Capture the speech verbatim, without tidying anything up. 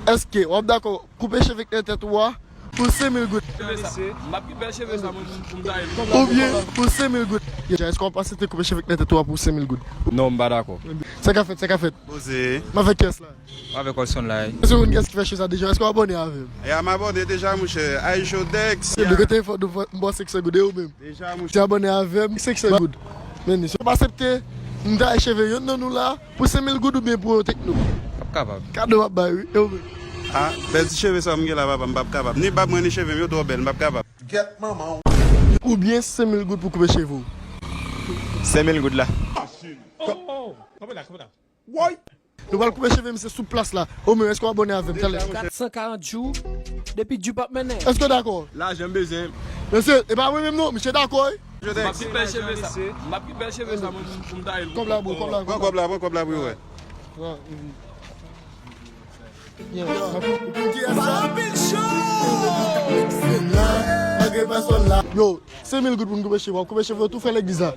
Èske w ap dakò koupe cheve k nan tèt ou a pou senk mil goud? M ap ki bèl cheve sa mwen pou m taye l. Oubyen pou senk mil goud? Deja, èske w ap aksepte koupe cheve k nan tèt ou a pou senk mil goud? Non, m pa dakò. Sa ka fèt, sa ka fèt. Poze. M avèk kès la. M avèk Olson la. Èske ou konn kès ki fè cheve sa deja? Èske w abòne avè m? Ya, m abòne deja, monchè. Ay, Jodex. Se de kote fò nou fò m ba w senk san goud, e ou menm? Deja, monchè. Ti abòne avè m, senk san goud. Men, si w ap aksepte m taye cheve yonn nan nou la pou senk mil goud oubyen pou yon tekno? P ap kapab. Kado m ap bay, wi. E ou menm? Ah, bèl ti cheve sa m gen la, papa, m p ap kapab. Ni bab mwen, ni cheve m, yo twò bèl, m p ap kapab. Oubyen senk mil goud pou koupe cheve w? Senk mil goud la. Nou pral koupe cheve misye sou plas la. Ou menm, èske w abòne avè m talè? Kat san karant jou depi Djip ap mennen. Èske w dakò? Lajan m bezwen. Mesye, e pa mwen menm non, misye dakò, wi. M ap ki bèl cheve sa. M ap ki bèl cheve sa mwen pou m taye l. Kòb la, bro, kòb la, Pran kòb la, pran kòb la pou yo wè. Pran, mhm. Yeah, m ap pou ki sa? Yo, senk mil goud pou n koupe cheve, w ap koupe cheve w tou fè legliz la.